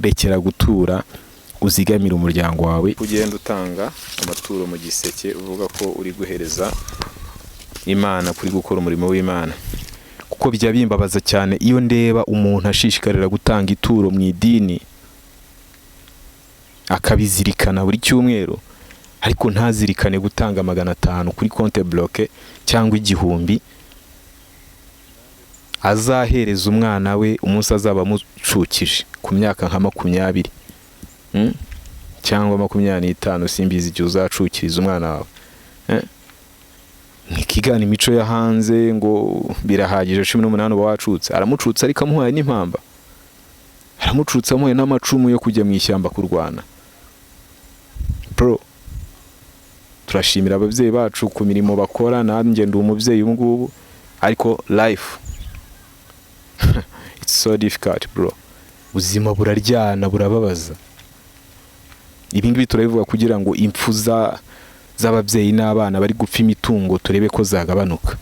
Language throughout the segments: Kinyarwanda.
Rekera gutura, uzigamire umuryango wawe. Ugenda utanga amaturo mu giseke uvuga ko uri guhereza Imana, kuri gukora umurimo w'Imana. Kuko bijya bimbabaza cyane iyo ndeba umuntu ashishikarira gutanga ituro mu idini, akabizirikana buri cyumweru, ariko ntazirikane gutanga 500 kuri compte bloqué cyangwa 1000 azahereza umwana we umunsi azaba amucukije ku myaka nka 20, Cyangwa 25, simbizi igihe uzacukiriza umwana wawe. Ntikigana imico yo hanze ngo birahagije, 18 uba wacutse. Aramucutse ariko amuhaye n'impamba, aramucutse amuhaye n'amacumu yo kujya mu ishyamba kurwana. Bro, turashimira ababyeyi bacu ku mirimo bakora, nanjye ndi umubyeyi ubu ngubu, ariko life, it's so difficult, bro. Ubuzima buraryana, burababaza. Ibi ngibi turabivuga kugira ngo impfu z'ababyeyi n'abana bari gupfa imitungo turebe ko zagabanuka,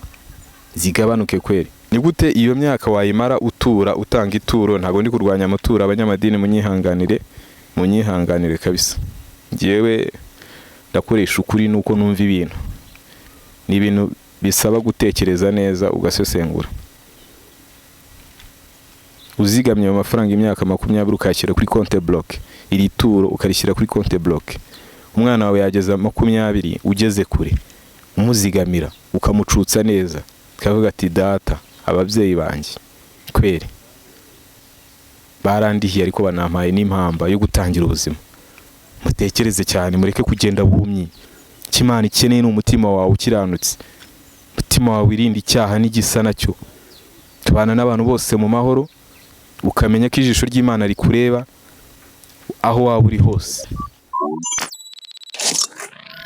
zigabanuke kweri. Ni gute iyo myaka wayimara utura, utanga ituro? Ntabwo ndi kurwanya amaturo, abanyamadini munyihanganire, munyihanganire kabisa. Njyewe ndakoresha ukuri nuko numva ibintu. Ni ibintu bisaba gutekereza neza, ugasesengura. Uzigamye ayo mafaranga imyaka 20, ukayashyira kuri compte bloqué, iri turo ukarishyira kuri compte bloqué, umwana wawe yageza 20, ugeze kure umuzigamira, ukamucutsa neza, kavuga ati: "Data, ababyeyi banjye kweri barandihiye, ariko banampaye n'impamba yo gutangira ubuzima." Mutekereze cyane, mureke kugenda buhumyi. Icyo Imana ikeneye ni umutima wawe ukiranutse, umutima wawe wirinda icyaha n'igisa nacyo, tubana n'abantu bose mu mahoro, ukamenya ko ijisho ry'Imana rikureba aho waba uri hose.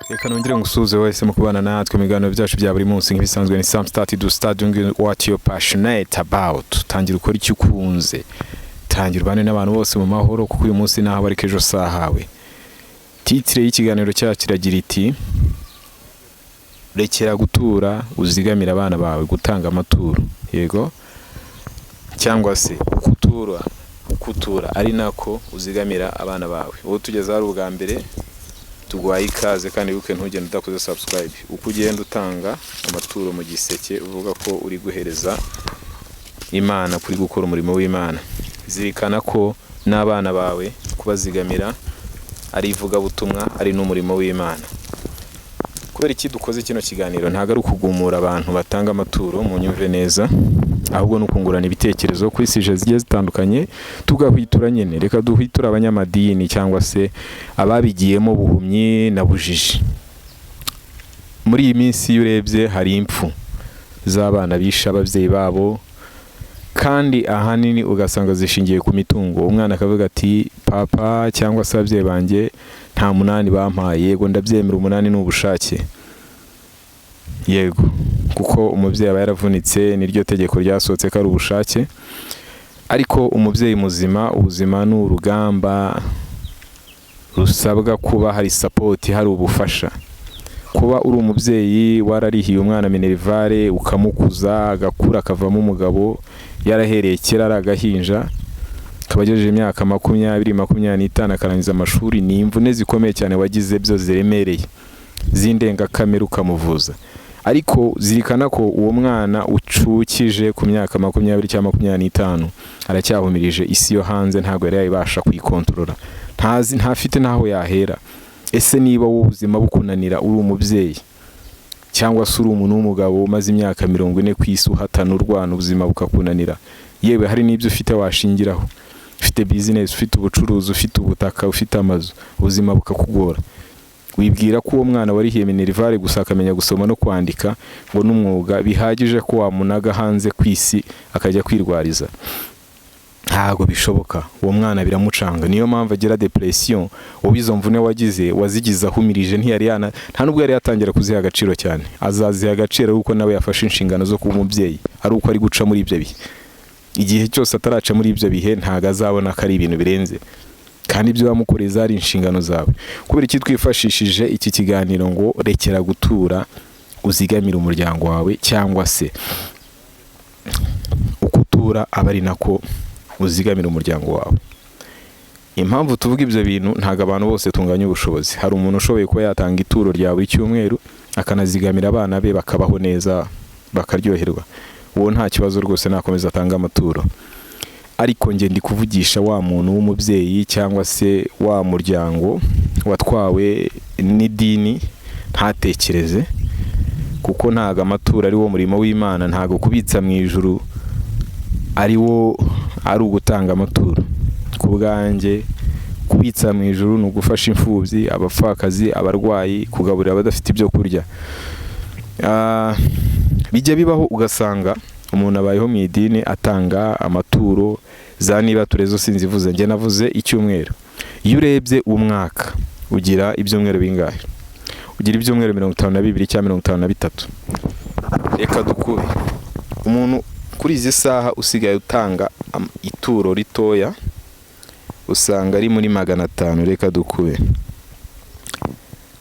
Reka nongere ngusuhuze wese mu kubana natwe mu biganiro byacu bya buri munsi. Nk'ibisanzwe ni Sam Start do start doing what you're passionate about. Tangira ukora icyo ukunze, tangira ubane n'abantu bose mu mahoro, kuko uyu munsi naho ariko ejo sahawe. Titre y'ikiganiro cyacu iragira iti: "Rekera gutura, uzigamire abana bawe." Gutanga amaturo, yego, cyangwa se ukutura, ukutura ari nako uzigamira abana bawe. Ubu tugeze hari ubwa mbere, tuguhaye ikaze, kandi wibuke ntugende udakoze subscribe. Uko ugenda utanga amaturo mu giseke uvuga ko uri guhereza Imana, kuri gukora umurimo w'Imana, zirikana ko n'abana bawe kubazigamira ari ivugabutumwa, ari n'umurimo w'Imana. Kubera iki dukoze kino kiganiro? Ntabwo ari ukugumura abantu batanga amaturo, mu nyumve neza, ahubwo ni ukungurana ibitekerezo kuri sujet zigiye zitandukanye, tugahwitura nyine. Reka duhwiture abanyamadini cyangwa se ababigiyemo buhumyi na bujiji. Muri iyi minsi iyo urebye hari impfu z'abana bishe ababyeyi babo, kandi ahanini ugasanga zishingiye ku mitungo. Umwana akavuga ati: "Papa cyangwa se ababyeyi banjye nta munani bampaye." Yego, ndabyemera, umunani ni ubushake, yego, kuko umubyeyi aba yaravunitse, niryo tegeko ryasohotse ko ari ubushake. Ariko umubyeyi muzima, ubuzima ni urugamba rusabwa kuba hari support, hari ubufasha. Kuba uri umubyeyi wararihiye umwana minerval, ukamukuza agakura akavamo umugabo, yarahereye kera ari agahinja, akaba agejeje imyaka 20, 25, akarangiza amashuri, ni imvune zikomeye cyane wagize byo ziremereye z'indengakamere, ukamuvuza. Ariko zirikana ko uwo mwana ucukije ku myaka 20 cyangwa 25 aracyahumirije isi yo hanze, ntabwo yari yayibasha kuyikontorora, ntazi, ntafite n'aho yahera. Ese niba wowe ubuzima bukunanira uri umubyeyi, cyangwa se uri umuntu w'umugabo umaze imyaka 40 ku isi uhatana, urwana, ubuzima bukakunanira, yewe hari n'ibyo ufite washingiraho, ufite business, ufite ubucuruzi, ufite ubutaka, ufite amazu, ubuzima bukakugora, wibwira ko uwo mwana warihiye minerval gusa akamenya gusoma no kwandika ngo n'umwuga bihagije ko wamunaga hanze ku isi akajya kwirwariza? Ntabwo bishoboka. Uwo mwana biramucanga, niyo mpamvu agira depression. Wowe izo mvune wagize wazigize ahumirije, ntiyari yana nta nubwo yari yatangira kuziha agaciro cyane. Azaziha agaciro ari uko nawe yafashe inshingano zo kuba umubyeyi, ari uko ari guca muri ibyo bihe. Igihe cyose ataraca muri ibyo bihe, ntabwo azabona ko ari ibintu birenze, kandi ibyo wamukoreye zari inshingano zawe. Kubera iki twifashishije iki kiganiro ngo "Rekera gutura, uzigamire umuryango wawe", cyangwa se uko utura aba ari nako uzigamira umuryango wawe? Impamvu tuvuga ibyo bintu, ntabwo abantu bose tunganya ubushobozi. Hari umuntu ushoboye kuba yatanga ituro rya buri cyumweru, akanazigamira abana be bakabaho neza, bakaryoherwa. Uwo nta kibazo rwose, nakomeza atanga amaturo. Ariko njye ndi kuvugisha wa muntu w'umubyeyi cyangwa se wa muryango watwawe n'idini ntatekereze, kuko ntabwo amaturo ari wo murimo w'Imana, ntabwo kubitsa mu ijuru ari wo ari ugutanga amaturo. Ku bwanjye, kubitsa mu ijuru ni ugufasha imfubyi, abapfakazi, abarwayi, kugaburira abadafite ibyo kurya. Bijya bibaho ugasanga umuntu abayeho mu idini, atanga amaturo, za nibature zo sinzivuze, njye navuze icyumweru. Iyo urebye umwaka ugira ibyumweru bingahe? Ugira ibyumweru 52 cyangwa 53. Reka dukube. Umuntu kuri izi saha usigaye utanga ituro ritoya usanga ari muri 500. Reka dukube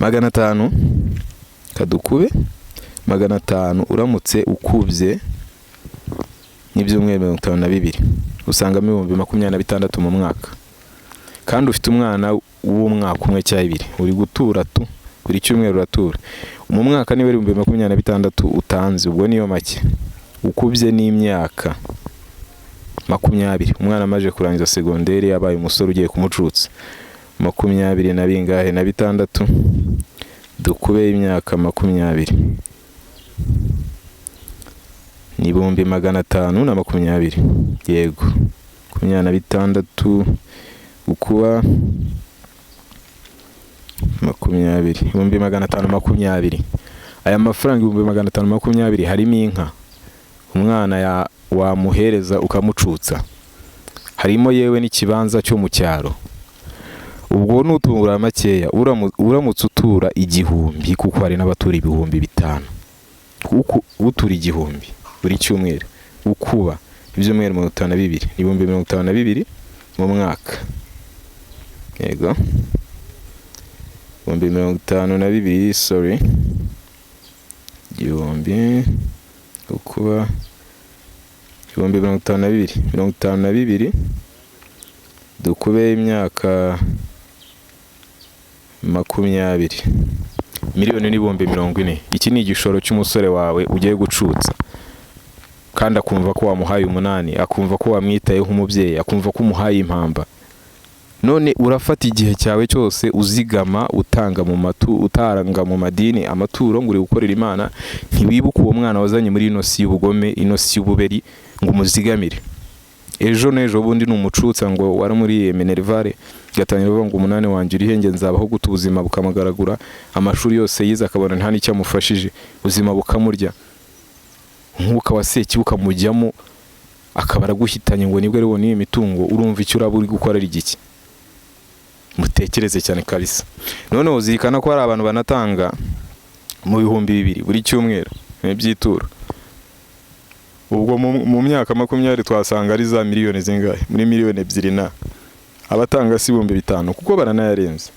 500, kadukube 500. Uramutse ukubye n'ibyumweru 52, usangamo 26,000 mu mwaka, kandi ufite umwana w'umwaka umwe cyangwa ibiri, uri gutura tu buri cyumweru uratura. Mu mwaka niba ari 26,000 utanze, ubwo niyo make, ukubye n'imyaka 20, umwana amaze kurangiza segonderi, yabaye umusore, ugiye kumucutsa, makumyabiri na bingahe na bitandatu, dukube imyaka 20, ni 520,000. Yego, 26 gukuba 20, 520,000. Aya mafaranga 520,000 harimo inka umwana wamuhereza ukamucutsa, harimo yewe n'ikibanza cyo mu cyaro. Ubwo nutura makeya, uramutse utura 1000, kuko hari n'abatura 5000, kuko utura 1000 buri cyumweru, ukuba ibyumweru 52, 52,000 mu mwaka. Yego, 52,000, sorry, 1000 ukuba 52,000, 52 dukube imyaka 20, 1,040,000. Iki ni igishoro cy'umusore wawe ugiye gucutsa, kandi akumva ko wamuhaye umunani, akumva ko wamwitayeho nk'umubyeyi, akumva ko umuhaye impamba. None urafata igihe cyawe cyose uzigama, utanga mu matu, utanga mu madini amaturo ngo uri gukorera Imana, ntiwibuke uwo mwana wazanye muri ino si y'ubugome, ino si y'ububeri, ngo umuzigamire. Ejo n'ejo bundi ni umucutsa ngo wari muri minerval, gatangira kuvuga ngo umunani wanjye uri henge, nzabaho gute? Ubuzima bukamugaragura, amashuri yose yize akabona nta n'icyo amufashije, ubuzima bukamurya, umwuka wa sekibi ukamujyamo, akaba araguhitanye ngo nibwo ari bubone iyo mitungo. Urumva icyo uraba uri gukora ari igiki? Mutekereze cyane kabisa. Noneho zirikana ko hari abantu banatanga mu 2000 buri cyumweru by'ituro. Ubwo mu myaka 20 twasanga ari za miliyoni zingahe? Muri miliyoni 2 na abatanga si 5000, kuko baranayarenze.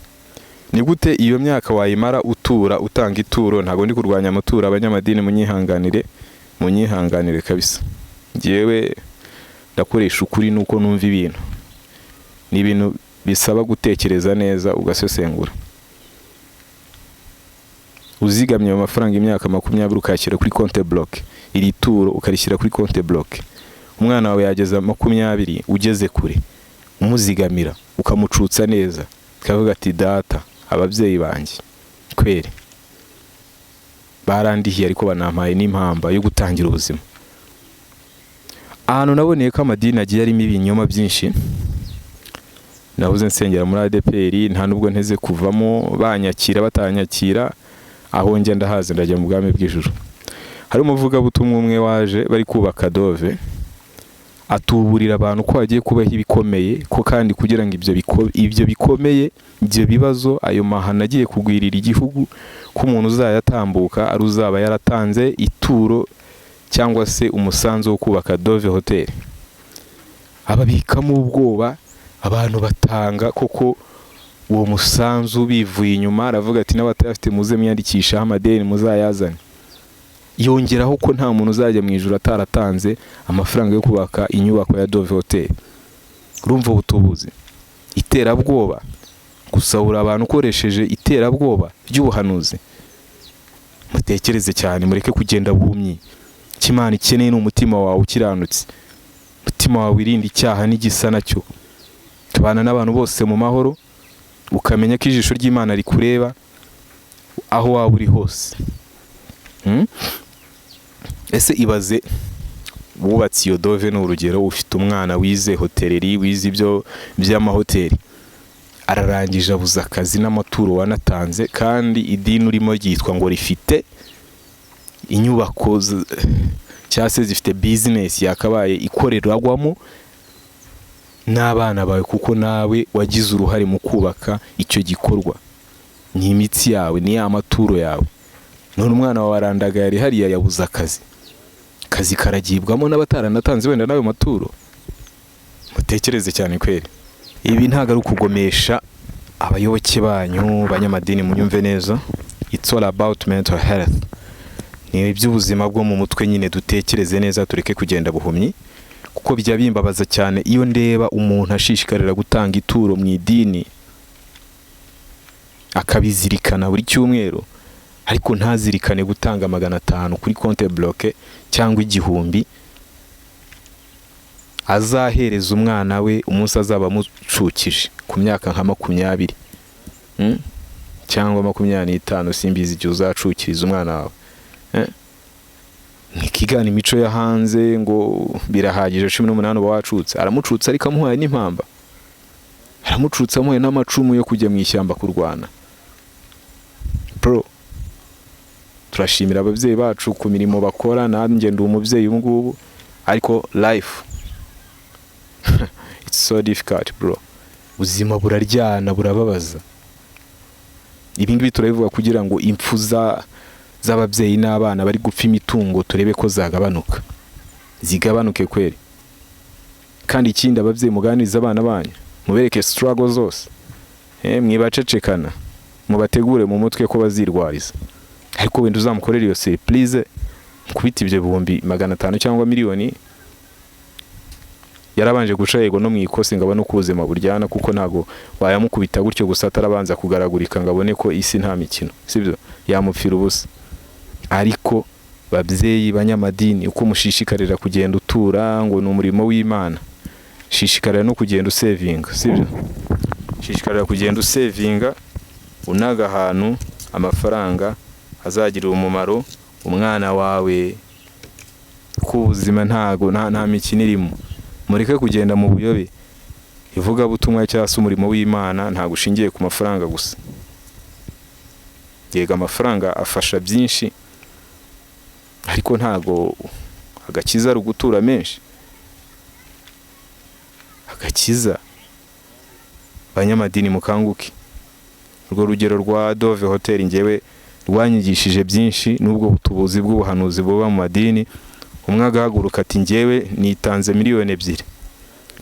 Ni gute iyo myaka wayimara utura, utanga ituro? Ntabwo ndi kurwanya amaturo, abanyamadini munyihanganire, munyihanganire kabisa. Njyewe ndakoresha ukuri nuko numva ibintu. Ni ibintu bisaba gutekereza neza, ugasesengura. Uzigamye ayo mafaranga imyaka 20, ukayashyira kuri compte bloqué, iri turo ukarishyira kuri compte bloqué, umwana wawe yageza 20, ugeze kure, umuzigamira, ukamucutsa neza, kavuga ati: "Data, ababyeyi banjye kweri barandihiye, ariko banampaye n'impamba yo gutangira ubuzima." Ahantu naboneye ko amadini agiye arimo ibinyoma byinshi, nabuze nsengera muri ADEPR, nta nubwo nteze kuvamo, banyakira batanyakira, aho njya ndahazi, ndajya mu bwami bw'ijuru. Hari umuvugabutumwa umwe waje bari kubaka Dove, atuburira abantu ko hagiye kubaho ibikomeye, ko kandi kugira ngo ibyo bikomeye, ibyo bibazo, ayo mahano agiye kugwirira igihugu, ko umuntu uzayatambuka ari uzaba yaratanze ituro cyangwa se umusanzu wo kubaka Dove Hoteli. Ababikamo ubwoba, abantu batanga koko uwo musanzu bivuye inyuma. Aravuga ati: "N'abatayafite muze mwiyandikishaho, amadeni muzayazane." Yongeraho ko nta muntu uzajya mu ijuru ataratanze amafaranga yo kubaka inyubako ya Dove Hotel. Urumva ubutubuzi? Iterabwoba, gusahura abantu ukoresheje iterabwoba ry'ubuhanuzi. Mutekereze cyane, mureke kugenda buhumyi. Icyo Imana ikeneye ni umutima wawe ukiranutse, umutima wawe wirinda icyaha n'igisa nacyo, tubana n'abantu bose mu mahoro, ukamenya ko ijisho ry'Imana rikureba aho waba uri hose. Ese ibaze wubatse iyo Dove, ni urugero, ufite umwana wize hôtellerie, wize ibyo by'amahoteli, ararangije abuze akazi n'amaturo wanatanze, kandi idini urimo ryitwa ngo rifite inyubako cyangwa se zifite business yakabaye ikorerwamo n'abana bawe, kuko nawe wagize uruhare mu kubaka icyo gikorwa, ni imitsi yawe, ni ya maturo yawe. None umwana wawe arandagaye, ari hariya, yabuze akazi, akazi karagibwamo n'abataranatanze wenda n'ayo maturo. Mutekereze cyane kweri. Ibi ntabwo ari ukugomesha abayoboke banyu, banyamadini, munyumve neza. It's all about mental health, ni iby'ubuzima bwo mu mutwe nyine. Dutekereze neza, tureke kugenda buhumyi, kuko bijya bimbabaza cyane iyo ndeba umuntu ashishikarira gutanga ituro mu idini, akabizirikana buri cyumweru, ariko ntazirikane gutanga 500 kuri compte bloqué cyangwa 1000 azahereza umwana we umunsi azaba amucukije ku myaka nka 20, Cyangwa 25, simbizi igihe uzacukiriza umwana wawe. Ntikigana imico yo hanze ngo birahagije, 18 uba wacutse. Aramucutse ariko amuhaye n'impamba, aramucutse amuhaye n'amacumu yo kujya mu ishyamba kurwana. Bro, turashimira ababyeyi bacu ku mirimo bakora, nanjye ndi umubyeyi ubu ngubu, ariko life, it's so difficult, bro. Ubuzima buraryana, burababaza. Ibi ngibi turabivuga kugira ngo impfu z'ababyeyi n'abana bari gupfa imitungo turebe ko zagabanuka, zigabanuke kweri. Kandi ikindi, ababyeyi, muganirize abana banyu, mubereke struggle zose, mwibacecekana, mubategure mu mutwe ko bazirwariza. Ariko wenda uzamukorera iyo surprise, mukubita ibyo 500,000 cyangwa miliyoni, yarabanje guca yego no mu ikosi ngo abone uko ubuzima buryana, kuko ntago wayamukubita gutyo gusa atarabanza kugaragurika ngo abone ko isi nta mikino, sibyo? Yamupfira ubusa. Ariko babyeyi, banyamadini, uko mushishikarira kugenda utura ngo ni umurimo w'Imana, shishikarira no kugenda usevinga, sibyo? Shishikarira kugenda usevinga, unaga ahantu amafaranga azagirira umumaro umwana wawe, ko ubuzima ntago nta mikino irimo. Mureke kugenda mu buyobe. Ivugabutumwa cyangwa se umurimo w'Imana ntabwo ushingiye ku mafaranga gusa. Yego, amafaranga afasha byinshi, ariko ntago agakiza ari ugutura menshi. Agakiza, banyamadini, mukanguke. Urwo rugero rwa Dove Hotel ngewe rwanyigishije byinshi, n'ubwo butubuzi bw'ubuhanuzi buba mu madini. Umwe agahaguruka ati: "Ngewe nitanze 2 miliyoni."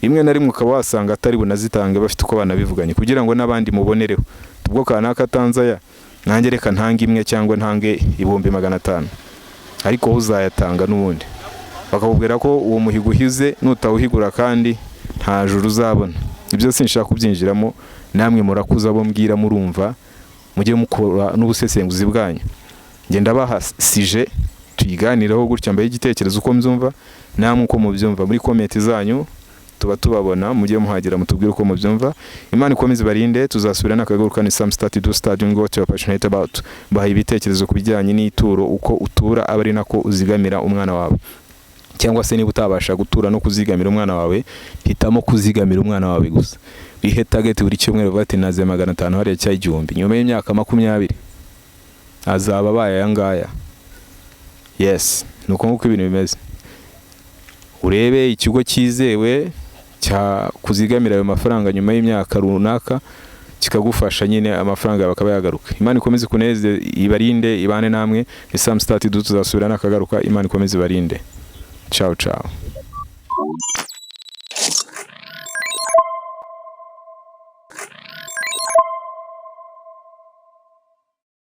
Rimwe na rimwe ukaba wasanga atari bunazitange, bafite uko banabivuganye kugira ngo n'abandi mubonereho, ubwo kanaka atanze aya, nanjye reka ntange imwe cyangwa ntange 500,000. Ariko wowe uzayatanga n'ubundi, bakakubwira ko uwo muhigo uhize nutawuhigura kandi nta juru uzabona. Ibyo sinshaka kubyinjiramo, namwe murakuza, abo mbwira murumva, mujye mukora n'ubusesenguzi bwanyu. Ngenda baha sujet tuyiganireho gutya, mbahe igitekerezo uko mbyumva, namwe uko mubyumva muri comment zanyu tuba tubabona, mujye muhagera mutubwire uko mubyumva. Imana ikomeze ibarinde, tuzasubira n'akagaruka. Ni Sam Start do start doing what you are passionate about. Baha ibitekerezo ku bijyanye n'ituro, uko utura aba ari nako uzigamira umwana wawe, cyangwa se niba utabasha gutura no kuzigamira umwana wawe, hitamo kuzigamira umwana wawe gusa. Wihe target buri cyumweru, uvuga ati: "Naze 500 hariya cyangwa 1000." Nyuma y'imyaka 20 azaba abaye aya ngaya. Yes, ni uko nguko ibintu bimeze. Urebe ikigo cyizewe cya kuzigamira ayo mafaranga, nyuma y'imyaka runaka kikagufasha nyine, amafaranga yawe akaba yagaruka. Imana ikomeze kuneze, ibarinde, ibane namwe. Ni Sam Start, tuzasubira n'akagaruka. Imana ikomeze ibarinde. Ciao ciao.